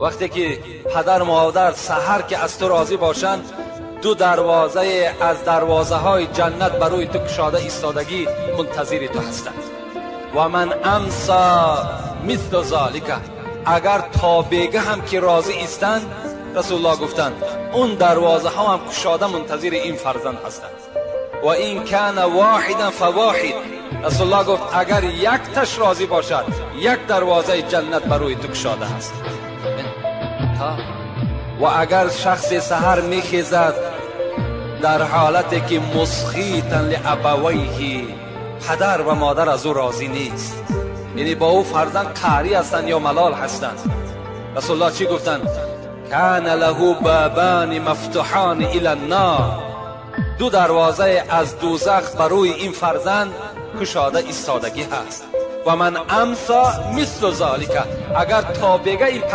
Вақте ки падар модар саҳар ки аз ту розӣ бошанд, ду дарвоза аз дарвозаҳои ҷаннат барои ту кушода истодагӣ мунтазири ту ҳастанд. Ва ман амсо мисли золика, агар то бега ҳам ки розӣ истанд, Расулуллоҳ гуфтанд, он дарвозаҳо ҳам кушода мунтазири ин фарзанд ҳастанд. Ва ин кана воҳидан фавоҳид, Расулуллоҳ гуфт, агар як таш розӣ бошад, як дарвозаи ҷаннат барои ту кушода аст. Ва агар шахсе саҳар мехезад дар ҳолате ки мусхитан лиабавайҳи, падар ва модар аз ӯ розӣ нест, яъне бо ӯ фарзанд қаҳрӣ ҳастанд ё малол ҳастанд. Расулуллоҳ чӣ гуфтанд? Кана лаҳу бобани мафтуҳани илан-нор, ду дарвоза аз дӯзах барои ин фарзанд кушода истодагӣ ҳаст. Ва ман амсо мисли золика, агар то бега ин